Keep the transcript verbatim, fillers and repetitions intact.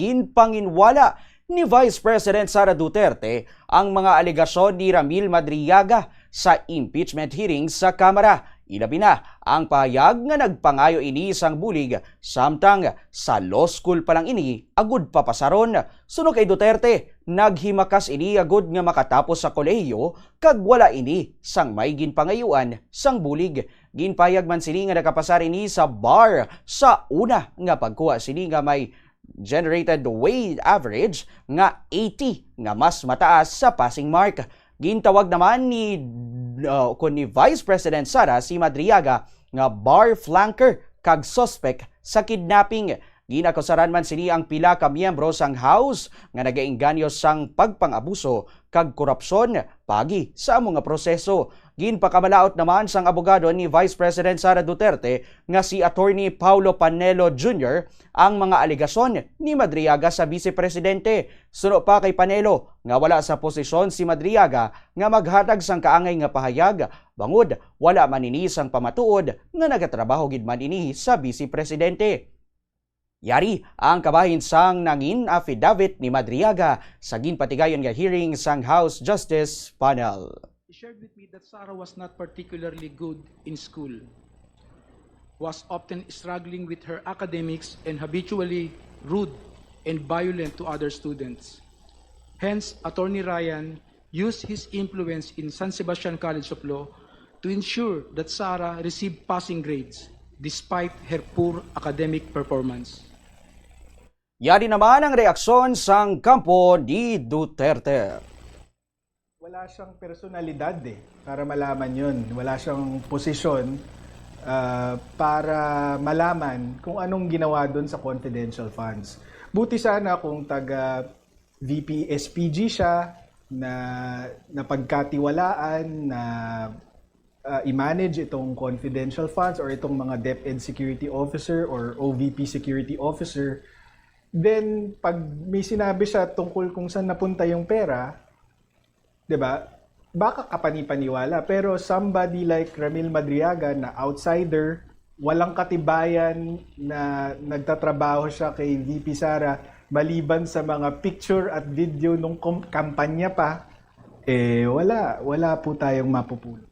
Ginpanginwala ni Vice President Sara Duterte ang mga alegasyon ni Ramil Madriaga sa impeachment hearing sa Kamara, ilabi na ang pahayag nga nagpangayo ini sang bulig, samtang sa law school pa lang ini agud papasaron. Suno kay Duterte, naghimakas ini agud nga makatapos sa kolehiyo kag wala ini sang may ginpangayuan sang bulig. Ginpahayag man sini nga nakapasar ini sa bar sa una nga pagkuha sini nga may generated weight average nga eighty, nga mas mataas sa passing mark. Gintawag naman ni, uh, kun ni Vice President Sara si Madriaga nga bar flanker kag suspek sa kidnapping. Ginakusaran man sini ang pila ka miyembro sang House nga nagaengganyo sang pagpang-abuso kag korupsyon pagi sa amo nga proseso. Ginpakamalaot naman sang abogado ni Vice President Sara Duterte nga si Attorney Paulo Panelo Junior ang mga alegasyon ni Madriaga sa Vice Presidente. Suno pa kay Panelo nga wala sa posisyon si Madriaga nga maghatag sang kaangay nga pahayag, bangod wala man ini sang pamatuod nga nagatrabaho gid man ini sa Vice Presidente. Yari ang kabahin sang nangin affidavit ni Madriaga sa ginpatigayon nga hearing sang House Justice Panel. She shared with me that Sarah was not particularly good in school, was often struggling with her academics, and habitually rude and violent to other students. Hence, Attorney Ryan used his influence in San Sebastian College of Law to ensure that Sarah received passing grades despite her poor academic performance. Yari naman ang reaksyon sang kampo ni Duterte. Wala siyang personalidad eh, para malaman yun. Wala siyang posisyon ah, para malaman kung anong ginawa doon sa confidential funds. Buti sana kung taga V P S P G siya na napagkatiwalaan na ah, i-manage itong confidential funds or itong mga DepEd security officer or O V P security officer. Then, pag may sinabi siya tungkol kung saan napunta yung pera, 'di ba? Baka kapanipaniwala, pero somebody like Ramil Madriaga na outsider, walang katibayan na nagtatrabaho siya kay V P Sara maliban sa mga picture at video nung kom- kampanya pa, eh wala, wala po tayong mapupulot.